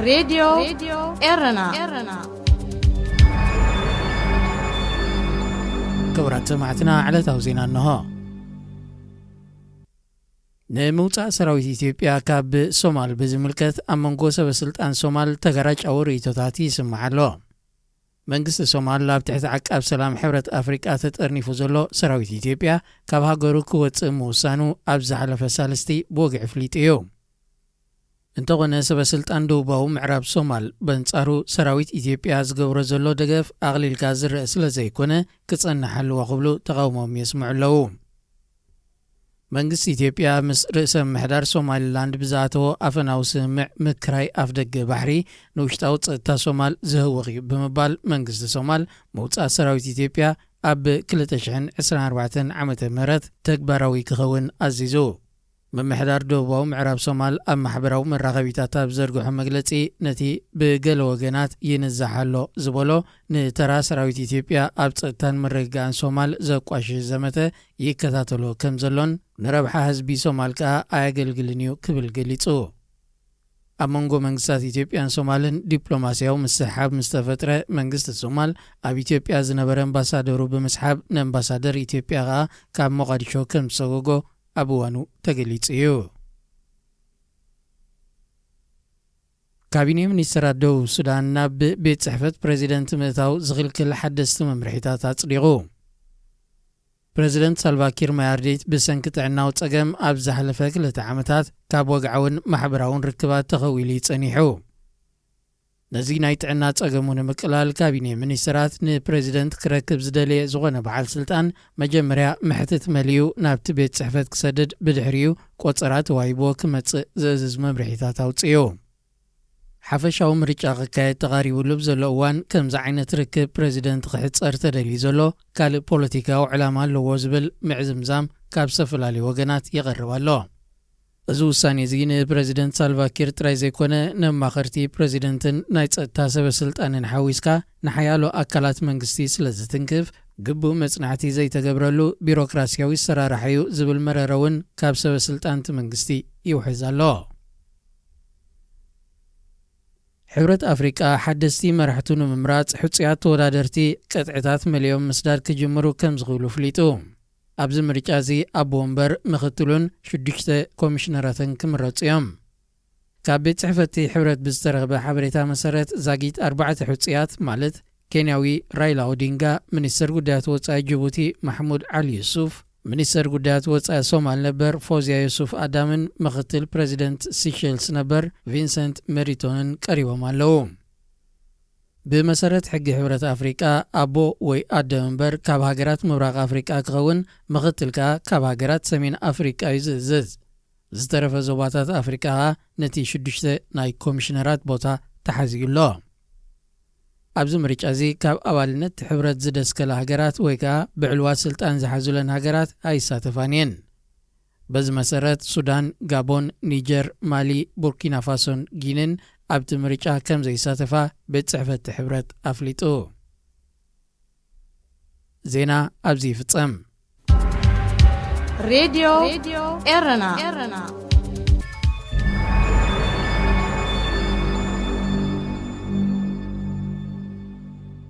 ሬድዮ ኤረና። ክቡራት ሰማዕትና፣ ዕለታዊ ዜና እንሆ። ንምውጻእ ሰራዊት ኢትዮጵያ ካብ ሶማል ብዝምልከት ኣብ መንጎ ሰበ ስልጣን ሶማል ተጋራጫዊ ርእይቶታት ይስማዕ ኣሎ። መንግስቲ ሶማል ኣብ ትሕቲ ዓቃብ ሰላም ሕብረት ኣፍሪቃ ተጠርኒፉ ዘሎ ሰራዊት ኢትዮጵያ ካብ ሃገሩ ክወጽእ ምውሳኑ ኣብ ዝሓለፈ ሳልስቲ ብወግዒ ኣፍሊጡ እዩ። እንተኾነ ሰበ ስልጣን ደቡባዊ ምዕራብ ሶማል በንጻሩ ሰራዊት ኢትዮጵያ ዝገብሮ ዘሎ ደገፍ ኣቕሊልካ ዝረአ ስለ ዘይኮነ ክጸንሕ ኣለዎ ክብሉ ተቓውሞም የስምዑ ኣለዉ። መንግስቲ ኢትዮጵያ ምስ ርእሰ ምምሕዳር ሶማሊላንድ ብዝኣተዎ ኣፈናዊ ስምምዕ ምክራይ ኣፍደገ ባሕሪ ንውሽጣዊ ጸጥታ ሶማል ዝህውኽ እዩ ብምባል መንግስቲ ሶማል ምውጻእ ሰራዊት ኢትዮጵያ ኣብ ክልተ ሽሕን ዕስራን ኣርባዕተን ዓመተ ምህረት ተግባራዊ ክኸውን ኣዚዙ። ምምሕዳር ደቡባዊ ምዕራብ ሶማል ኣብ ማሕበራዊ መራኸቢታት ኣብ ዘርግሖ መግለጺ ነቲ ብገለ ወገናት ይንዛሕ ኣሎ ዝበሎ ንተራ ሰራዊት ኢትዮጵያ ኣብ ጸጥታን ምርግጋእን ሶማል ዘቋሽሽ ዘመተ ይከታተሎ ከም ዘሎን ንረብሓ ህዝቢ ሶማል ከኣ ኣየገልግልን እዩ ክብል ገሊጹ። ኣብ መንጎ መንግስታት ኢትዮጵያን ሶማልን ዲፕሎማስያዊ ምስሕሓብ ምስ ተፈጥረ መንግስቲ ሶማል ኣብ ኢትዮጵያ ዝነበረ ኣምባሳደሩ ብምስሓብ ንኣምባሳደር ኢትዮጵያ ከኣ ካብ ሞቓዲሾ ከም ዝሰጎጎ ኣብ እዋኑ ተገሊጹ እዩ። ካቢኔ ሚኒስተራት ደቡብ ሱዳን ናብ ቤት ጽሕፈት ፕሬዚደንት ምእታው ዝኽልክል ሓደስቲ መምርሒታት ኣጽዲቑ። ፕሬዚደንት ሳልቫኪር ማያርዲት ብሰንኪ ጥዕናዊ ጸገም ኣብ ዝሓለፈ ክልተ ዓመታት ካብ ወግዓውን ማሕበራውን ርክባት ተኸዊሉ እዩ ጸኒሑ። ነዚ ናይ ጥዕና ጸገሙ ንምቅላል ካቢኔ ሚኒስተራት ንፕሬዚደንት ክረክብ ዝደለየ ዝኾነ በዓል ስልጣን መጀመርያ መሕትት መሊኡ ናብቲ ቤት ጽሕፈት ክሰድድ ብድሕሪኡ ቆጸራ ተዋሂብዎ ክመጽእ ዝእዝዝ መምርሒታት ኣውጽኡ። ሓፈሻዊ ምርጫ ክካየድ ተቓሪቡሉ ብዘሎ እዋን ከምዚ ዓይነት ርክብ ፕሬዚደንት ክሕጸር ተደልዩ ዘሎ ካልእ ፖለቲካዊ ዕላማ ኣለዎ ዝብል ምዕዝምዛም ካብ ዝተፈላለዩ ወገናት ይቐርብ ኣሎ። እዚ ውሳኔ እዚ ንፕሬዚደንት ሳልቫኪር ጥራይ ዘይኮነ ነማኸርቲ ፕሬዚደንትን ናይ ጸጥታ ሰበ ስልጣንን ሓዊስካ ንሓያሎ ኣካላት መንግስቲ ስለ ዝትንክፍ ግቡእ መጽናዕቲ ዘይተገብረሉ ቢሮክራስያዊ ኣሰራርሓ እዩ ዝብል መረረ እውን ካብ ሰበ ስልጣንቲ መንግስቲ ይውሕዝ ኣሎ። ሕብረት ኣፍሪቃ ሓደስቲ መራሕቱ ንምምራጽ ሕጹያት ተወዳደርቲ ቅጥዕታት መሊኦም ምስዳድ ክጅምሩ ከም ዝኽእሉ ኣፍሊጡ። ኣብዚ ምርጫ እዚ ኣቦ ወንበር ምኽትሉን ሽዱሽተ ኮሚሽነራትን ክምረጹ እዮም። ካብ ቤት ጽሕፈቲ ሕብረት ብዝተረኽበ ሓበሬታ መሰረት ዛጊት ኣርባዕተ ሕጹያት ማለት ኬንያዊ ራይላ ኦዲንጋ ሚኒስተር ጉዳያት ወጻኢ ጅቡቲ ማሕሙድ ዓሊ ዩሱፍ ሚኒስተር ጉዳያት ወጻኢ ሶማል ነበር ፎዝያ ዩሱፍ ኣዳምን ምኽትል ፕሬዚደንት ሲሸልስ ነበር ቪንሰንት ሜሪቶንን ቀሪቦም ኣለዉ። ብመሰረት ሕጊ ሕብረት ኣፍሪቃ ኣቦ ወይ ኣደ መንበር ካብ ሃገራት ምብራቕ ኣፍሪቃ ክኸውን ምኽትል ከኣ ካብ ሃገራት ሰሜን ኣፍሪቃ እዩ ዝእዝዝ። ዝተረፈ ዞባታት ኣፍሪቃ ከኣ ነቲ ሽዱሽተ ናይ ኮሚሽነራት ቦታ ተሓዚኡ ኣሎ። ኣብዚ ምርጫ እዚ ካብ ኣባልነት ሕብረት ዝደስከላ ሃገራት ወይ ከኣ ብዕልዋ ስልጣን ዝሓዙለን ሃገራት ኣይሳተፋን እየን። በዚ መሰረት ሱዳን፣ ጋቦን፣ ኒጀር፣ ማሊ፣ ቡርኪና ፋሶን ጊንን ኣብቲ ምርጫ ከም ዘይሳተፋ ቤት ጽሕፈት ሕብረት ኣፍሊጡ። ዜና ኣብዚ ይፍጸም። ሬድዮ ኤረና።